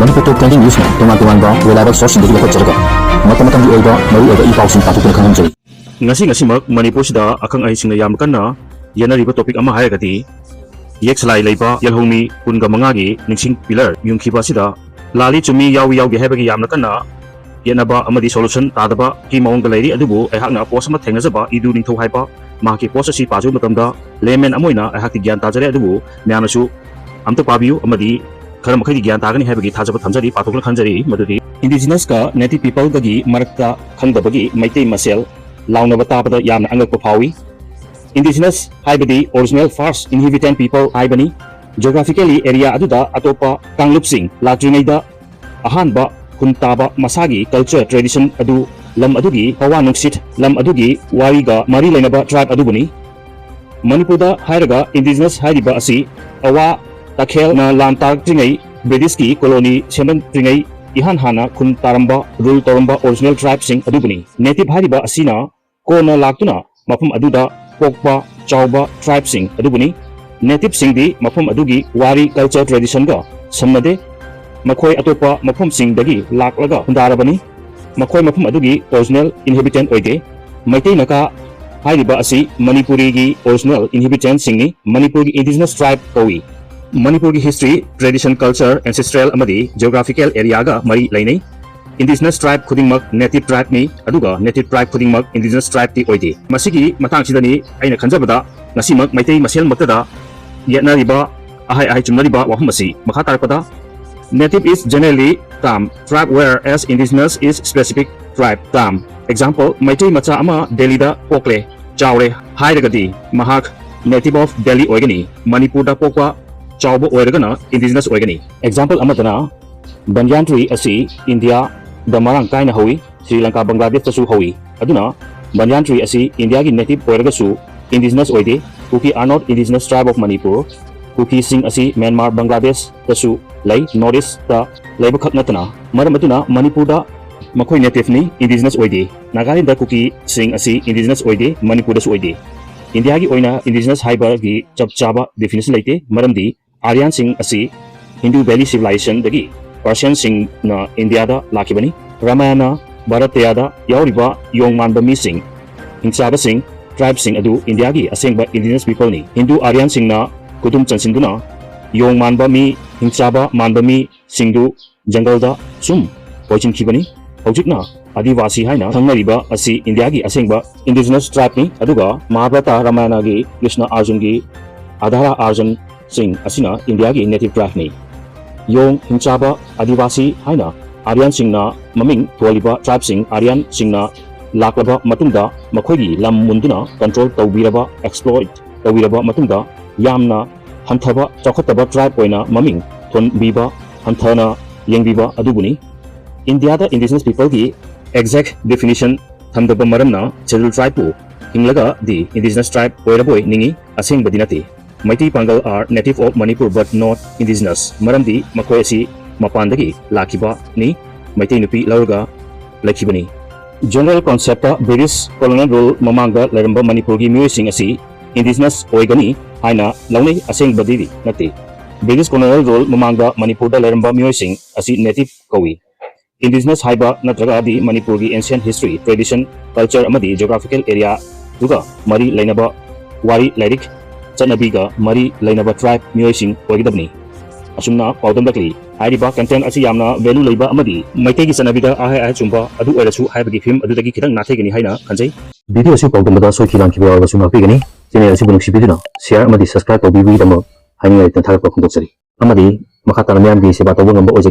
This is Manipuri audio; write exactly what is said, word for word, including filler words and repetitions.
ꯃꯅꯤꯄꯨꯔ ꯇꯣꯞ ꯇ꯭ꯋꯦꯟꯇꯤ ꯅ꯭ꯌꯨꯁꯅ ꯇꯣꯉꯥꯟ ꯇꯣꯉꯥꯟꯕ reliable sourceꯁꯤꯡꯗꯒꯤ ꯂꯧꯈꯠꯆꯔꯒ ꯃꯇꯝ ꯃꯇꯝꯒꯤ ꯑꯣꯏꯕ ꯃꯔꯨꯑꯣꯏꯕ ꯏ ꯄꯥꯎꯁꯤꯡ ꯄꯥꯊꯣꯛꯇꯨꯅ ꯈꯪꯍꯟꯖꯔꯤ꯫ ꯉꯁꯤ ꯉꯁꯤꯃꯛ ꯃꯅꯤꯄꯨꯔꯁꯤꯗ ꯑꯈꯪ ꯑꯍꯩꯁꯤꯡꯅ ꯌꯥꯝꯅ ꯀꯟꯅ ꯌꯦꯠꯅꯔꯤꯕ topic ꯑꯃ ꯍꯥꯏꯔꯒꯗꯤ ꯌꯦꯛꯁꯂꯥꯏ ꯂꯩꯕ ꯌꯦꯜꯍꯧꯃꯤ ꯀꯨꯟꯒ ꯃꯉꯥꯒꯤ ꯅꯤꯡꯁꯤꯡ pillar ꯌꯨꯡꯈꯤꯕ ꯑꯁꯤꯗ ꯂꯥꯜꯂꯤ ꯆꯨꯝꯃꯤ ꯌꯥꯎꯏ ꯌꯥꯎꯗꯦ ꯍꯥꯏꯕꯒꯤ ꯌꯥꯝꯅ ꯀꯟꯅ ꯌꯦꯠꯅꯕ ꯑꯃꯗꯤ solution ꯇꯥꯗꯕꯒꯤ ꯃꯑꯣꯡꯗ ꯂꯩꯔꯤ꯫ ꯑꯗꯨꯕꯨ ꯑꯩꯍꯥꯛꯅ post ꯑꯃ ꯊꯦꯡꯅꯖꯕ ꯏꯗꯨ ꯅꯤꯡꯊꯧ ꯍꯥꯏꯕ ꯃꯍꯥꯛꯀꯤ post ꯑꯁꯤ ꯄꯥꯖꯕ ꯃꯇꯝꯗ layman ꯑꯃ ꯑꯣꯏꯅ ꯑꯩꯍꯥꯛꯇꯤ ꯒ꯭ꯌꯥꯟ ꯇꯥꯖꯔꯦ꯫ ꯑꯗꯨꯕꯨ ꯃꯌꯥꯝꯅꯁꯨ ꯑꯝꯇ ꯄꯥꯕꯤꯌꯨ ꯑꯃꯗꯤ ꯈꯔ ꯃꯈꯩꯗꯤ ꯒ꯭ꯌꯥꯟ ꯇꯥꯒꯅꯤ ꯍꯥꯏꯕꯒꯤ ꯊꯥꯖꯕ ꯊꯝꯖꯔꯤ꯫ ꯄꯥꯊꯣꯛꯅ ꯈꯟꯖꯔꯤ ꯃꯗꯨꯗꯤ Indigenous ꯀ Native Peopleꯒꯒꯤ ꯃꯔꯛꯇ ꯈꯪꯗꯕꯒꯤ ꯃꯩꯇꯩ ꯃꯁꯦꯜ ꯂꯥꯎꯅꯕ ꯇꯥꯕꯗ ꯌꯥꯝꯅ ꯑꯉꯛꯄ ꯐꯥꯎꯏ꯫ Indigenous ꯍꯥꯏꯕꯗꯤ original first inhabitant people ꯍꯥꯏꯕꯅꯤ꯫ Geographically area ꯑꯗꯨꯗ ꯑꯇꯣꯞꯄ ꯀꯥꯡꯂꯨꯞꯁꯤꯡ ꯂꯥꯛꯇ꯭ꯔꯤꯉꯩꯗ ꯑꯍꯥꯟꯕ ꯈꯨꯟ ꯇꯥꯕ ꯃꯁꯥꯒꯤ culture tradition ꯑꯗꯨ ꯂꯝ ꯑꯗꯨꯒꯤ ꯍꯋꯥ ꯅꯨꯡꯁꯤꯠ, ꯂꯝ ꯑꯗꯨꯒꯤ ꯋꯥꯔꯤꯒ ꯃꯔꯤ ꯂꯩꯅꯕ tribe ꯑꯗꯨꯕꯨꯅꯤ꯫ ꯃꯅꯤꯄꯨꯔꯗ ꯍꯥꯏꯔꯒ Indigenous ꯍꯥꯏꯔꯤꯕ ꯑꯁꯤ ꯑꯋꯥ ꯇꯈꯦꯜꯅ ꯂꯥꯟ ꯇꯥꯛꯇ꯭ꯔꯤꯉꯩ Britishꯀꯤ colony ꯁꯦꯝꯂꯛꯇ꯭ꯔꯤꯉꯩ ꯏꯍꯥꯟ ꯍꯥꯟꯅ ꯈꯨꯟ ꯇꯥꯔꯝꯕ, rule ꯇꯧꯔꯝꯕ original tribeꯁꯤꯡ ꯑꯗꯨꯕꯨꯅꯤ꯫ Native ꯍꯥꯏꯔꯤꯕ ꯑꯁꯤꯅ ꯀꯣꯟꯅ ꯂꯥꯛꯇꯨꯅ ꯃꯐꯝ ꯑꯗꯨꯗ ꯄꯣꯛꯄ ꯆꯥꯎꯕ tribeꯁꯤꯡ ꯑꯗꯨꯕꯨꯅꯤ꯫ Nativeꯁꯤꯡꯗꯤ ꯃꯐꯝ ꯑꯗꯨꯒꯤ ꯋꯥꯔꯤ, culture, traditionꯒ ꯁꯝꯅꯗꯦ꯫ ꯃꯈꯣꯏ ꯑꯇꯣꯞꯄ ꯃꯐꯝꯁꯤꯡꯗꯒꯤ ꯂꯥꯛꯂꯒ ꯈꯨꯟꯗꯥꯔꯕꯅꯤ꯫ ꯃꯈꯣꯏ ꯃꯐꯝ ꯑꯗꯨꯒꯤ original inhabitant ꯑꯣꯏꯗꯦ꯫ ꯃꯩꯇꯩ ꯅꯥꯒꯥ ꯍꯥꯏꯔꯤꯕ ꯑꯁꯤ ꯃꯅꯤꯄꯨꯔꯤꯒꯤ original inhabitantꯁꯤꯡꯅꯤ꯫ ꯃꯅꯤꯄꯨꯔꯒꯤ Indigenous tribe ꯀꯧꯏ꯫ ꯃꯅꯤꯄꯨꯔꯒꯤ history, tradition, culture, ancestral ꯑꯃꯗꯤ geographical areaꯒ ꯃꯔꯤ ꯂꯩꯅꯩ꯫ Indigenous tribe ꯈꯨꯗꯤꯡꯃꯛ native tribeꯅꯤ, ꯑꯗꯨꯒ native tribe ꯈꯨꯗꯤꯡꯃꯛ Indigenous tribeꯇꯤ ꯑꯣꯏꯗꯦ꯫ ꯃꯁꯤꯒꯤ ꯃꯇꯥꯡꯁꯤꯗꯅꯤ ꯑꯩꯅ ꯈꯟꯖꯕꯗ ꯉꯁꯤꯃꯛ ꯃꯩꯇꯩ ꯃꯁꯦꯜꯃꯛꯇꯗ ꯌꯦꯠꯅꯔꯤꯕ, ꯑꯍꯥꯏ ꯑꯍꯥꯏ ꯆꯨꯝꯅꯔꯤꯕ ꯋꯥꯐꯝ ꯑꯁꯤ꯫ ꯃꯈꯥ ꯇꯥꯔꯛꯄꯗ, Native is generally term tribe, whereas Indigenous is specific tribe term. Example, Meitei ꯃꯆꯥ ꯑꯃ ꯗꯦꯜꯂꯤꯗ ꯄꯣꯛꯂꯦ, ꯆꯥꯎꯔꯦ ꯍꯥꯏꯔꯒꯗꯤ ꯃꯍꯥꯛ native of Delhi ꯑꯣꯏꯒꯅꯤ꯫ ꯃꯅꯤꯄꯨꯔꯗ ꯄꯣꯛꯄ, ꯆꯥꯎꯕ ꯑꯣꯏꯔꯒꯅ Indigenous ꯑꯣꯏꯒꯅꯤ꯫ Example ꯑꯃꯗꯅ, banyan tree ꯑꯁꯤ ꯏꯟꯗꯤꯌꯥꯗ ꯃꯔꯥꯡ ꯀꯥꯏꯅ ꯍꯧꯏ, ꯁ꯭ꯔꯤ ꯂꯪꯀꯥ, ꯕꯪꯒ꯭ꯂꯥꯗꯦꯁꯇꯁꯨ ꯍꯧꯏ꯫ ꯑꯗꯨꯅ banyan tree ꯑꯁꯤ ꯏꯟꯗꯤꯌꯥꯒꯤ native ꯑꯣꯏꯔꯒꯁꯨ Indigenous ꯑꯣꯏꯗꯦ꯫ Kuki are not Indigenous tribe of Manipur. ꯀꯨꯀꯤꯁꯤꯡ ꯑꯁꯤ ꯃ꯭ꯌꯥꯟꯃꯥꯔ, ꯕꯪꯒ꯭ꯂꯥꯗꯦꯁꯇꯁꯨ ꯂꯩ, North Eastꯇ ꯂꯩꯕꯈꯛ ꯅꯠꯇꯅ꯫ ꯃꯔꯝ ꯑꯗꯨꯅ ꯃꯅꯤꯄꯨꯔꯗ ꯃꯈꯣꯏ nativeꯅꯤ, Indigenous ꯑꯣꯏꯗꯦ꯫ ꯅꯥꯒꯥꯂꯦꯟꯗ ꯀꯨꯀꯤꯁꯤꯡ ꯑꯁꯤ Indigenous ꯑꯣꯏꯗꯦ, ꯃꯅꯤꯄꯨꯔꯗꯁꯨ ꯑꯣꯏꯗꯦ꯫ ꯏꯟꯗꯤꯌꯥꯒꯤ ꯑꯣꯏꯅ Indigenous ꯍꯥꯏꯕꯒꯤ ꯆꯞ ꯆꯥꯕ definition ꯂꯩꯇꯦ, ꯃꯔꯝꯗꯤ Aryanꯁꯤꯡ ꯑꯁꯤ Hindu Valley Civilizationꯗꯒꯤ Persianꯁꯤꯡꯅ ꯏꯟꯗꯤꯌꯥꯗ ꯂꯥꯛꯈꯤꯕꯅꯤ꯫ ꯔꯥꯃꯥꯌꯅ ꯚꯥꯔꯇꯌꯥꯗ ꯌꯥꯎꯔꯤꯕ ꯌꯣꯡ ꯃꯥꯟꯕ ꯃꯤꯁꯤꯡ, ꯍꯤꯡꯆꯥꯕꯁꯤꯡ, tribeꯁꯤꯡ ꯑꯗꯨ ꯏꯟꯗꯤꯌꯥꯒꯤ ꯑꯁꯦꯡꯕ indigenous peopleꯅꯤ꯫ ꯍꯤꯟꯗꯨ Aryanꯁꯤꯡꯅ ꯈꯨꯗꯨꯝ ꯆꯟꯁꯤꯟꯗꯨꯅ ꯌꯣꯡ ꯃꯥꯟꯕ ꯃꯤ, ꯍꯤꯡꯆꯥꯕ ꯃꯥꯟꯕ ꯃꯤꯁꯤꯡꯗꯨ ꯖꯪꯒꯜꯗ ꯁꯨꯝ ꯄꯣꯏꯁꯤꯟꯈꯤꯕꯅꯤ꯫ ꯍꯧꯖꯤꯛꯅ ꯑꯥꯗꯤꯋꯥꯁꯤ ꯍꯥꯏꯅ ꯈꯪꯅꯔꯤꯕ ꯑꯁꯤ ꯏꯟꯗꯤꯌꯥꯒꯤ ꯑꯁꯦꯡꯕ indigenous tribeꯅꯤ꯫ ꯑꯗꯨꯒ ꯃꯍꯥꯚꯥꯔꯇ ꯔꯥꯃꯥꯌꯅꯒꯤ ꯀ꯭ꯔꯤꯁꯅ ꯑꯥꯔꯖꯨꯟꯒꯤ ꯑꯙꯥꯔꯥ Aryanꯁꯤꯡ ꯑꯁꯤꯅ ꯏꯟꯗꯤꯌꯥꯒꯤ native tribeꯅꯤ꯫ ꯌꯣꯡ ꯍꯤꯡꯆꯥꯕ ꯑꯥꯗꯤꯋꯥꯁꯤ ꯍꯥꯏꯅ Aryanꯁꯤꯡꯅ ꯃꯃꯤꯡ ꯊꯣꯜꯂꯤꯕ tribeꯁꯤꯡ Aryanꯁꯤꯡꯅ ꯂꯥꯛꯂꯕ ꯃꯇꯨꯡꯗ ꯃꯈꯣꯏꯒꯤ ꯂꯝ ꯃꯨꯟꯗꯨꯅ control ꯇꯧꯕꯤꯔꯕ, exploit ꯇꯧꯕꯤꯔꯕ ꯃꯇꯨꯡꯗ ꯌꯥꯝꯅ ꯍꯟꯊꯕ, ꯆꯥꯎꯈꯠꯇꯕ tribe ꯑꯣꯏꯅ ꯃꯃꯤꯡ ꯊꯣꯟꯕꯤꯕ, ꯍꯟꯊꯅ ꯌꯦꯡꯕꯤꯕ ꯑꯗꯨꯕꯨꯅꯤ꯫ ꯏꯟꯗꯤꯌꯥꯗ indigenous peopleꯒꯤ exact definition ꯊꯝꯗꯕ ꯃꯔꯝꯅ scheduled tribeꯄꯨ ꯍꯤꯡꯂꯒꯗꯤ indigenous tribe ꯑꯣꯏꯔꯕꯣꯏ ꯅꯤꯡꯏ꯫ ꯑꯁꯦꯡꯕꯗꯤ ꯅꯠꯇꯦ꯫ ꯃꯩꯇꯩ ꯄꯥꯡꯒꯜ are native of Manipur but not indigenous꯫ ꯃꯔꯝꯗꯤ ꯃꯈꯣꯏ ꯑꯁꯤ ꯃꯄꯥꯟꯗꯒꯤ ꯂꯥꯛꯈꯤꯕꯅꯤ, ꯃꯩꯇꯩ ꯅꯨꯄꯤ ꯂꯧꯔꯒ ꯂꯩꯈꯤꯕꯅꯤ꯫ General conceptꯇ British colonial rule ꯃꯃꯥꯡꯗ ꯂꯩꯔꯝꯕ ꯃꯅꯤꯄꯨꯔꯒꯤ ꯃꯤꯑꯣꯏꯁꯤꯡ ꯑꯁꯤ indigenous ꯑꯣꯏꯒꯅꯤ ꯍꯥꯏꯅ ꯂꯧꯅꯩ, ꯑꯁꯦꯡꯕꯗꯤ ꯅꯠꯇꯦ꯫ British colonial rule ꯃꯃꯥꯡꯗ ꯃꯅꯤꯄꯨꯔꯗ ꯂꯩꯔꯝꯕ ꯃꯤꯑꯣꯏꯁꯤꯡ ꯑꯁꯤ native ꯀꯧꯏ꯫ Indigenous ꯍꯥꯏꯕ ꯅꯠꯇ꯭ꯔꯒꯗꯤ ꯃꯅꯤꯄꯨꯔꯒꯤ ancient history, tradition, culture ꯑꯃꯗꯤ geographical areaꯗꯨꯒ ꯃꯔꯤ ꯂꯩꯅꯕ ꯋꯥꯔꯤ, ꯂꯥꯏꯔꯤꯛ, ꯆꯠꯅꯕꯤꯒ ꯃꯔꯤ ꯂꯩꯅꯕ tribe ꯃꯤꯑꯣꯏꯁꯤꯡ ꯑꯣꯏꯒꯗꯕꯅꯤ꯫ ꯑꯁꯨꯝꯅ ꯄꯥꯎꯗꯝꯂꯛꯂꯤ꯫ ꯍꯥꯏꯔꯤꯕ content ꯑꯁꯤ ꯌꯥꯝꯅ value ꯂꯩꯕ ꯑꯃꯗꯤ ꯃꯩꯇꯩꯒꯤ ꯆꯠꯅꯕꯤꯗ ꯑꯍꯥꯏ ꯑꯍꯥꯏ ꯆꯨꯝꯕ ꯑꯗꯨ ꯑꯣꯏꯔꯁꯨ ꯍꯥꯏꯕꯒꯤ film ꯑꯗꯨꯗꯒꯤ ꯈꯤꯇꯪ ꯅꯥꯊꯩꯒꯅꯤ ꯍꯥꯏꯅ ꯈꯟꯖꯩ꯫ Video ꯑꯁꯤ ꯄꯥꯎꯗꯝꯕꯗ ꯁꯣꯏꯈꯤ ꯂꯥꯟꯈꯤꯕ ꯌꯥꯎꯔꯕꯁꯨ ꯉꯥꯛꯄꯤꯒꯅꯤ꯫ Channel ꯑꯁꯤꯕꯨ ꯅꯨꯡꯁꯤꯕꯤꯗꯨꯅ share ꯑꯃꯗꯤ subscribe ꯇꯧꯕꯤꯕꯒꯤꯗꯃꯛ ꯍꯥꯏꯅꯤꯡꯉꯥꯏ ꯂꯩꯇꯅ ꯊꯥꯒꯠꯄ ꯐꯣꯡꯗꯣꯛꯆꯔꯤ꯫ ꯑꯃꯗꯤ ꯃꯈꯥ ꯇꯥꯅ ꯃꯤꯌꯥꯝꯒꯤ ꯁꯦꯕꯥ ꯇꯧꯕ ꯉꯝꯕ ꯑꯣꯏꯖꯒꯦ꯫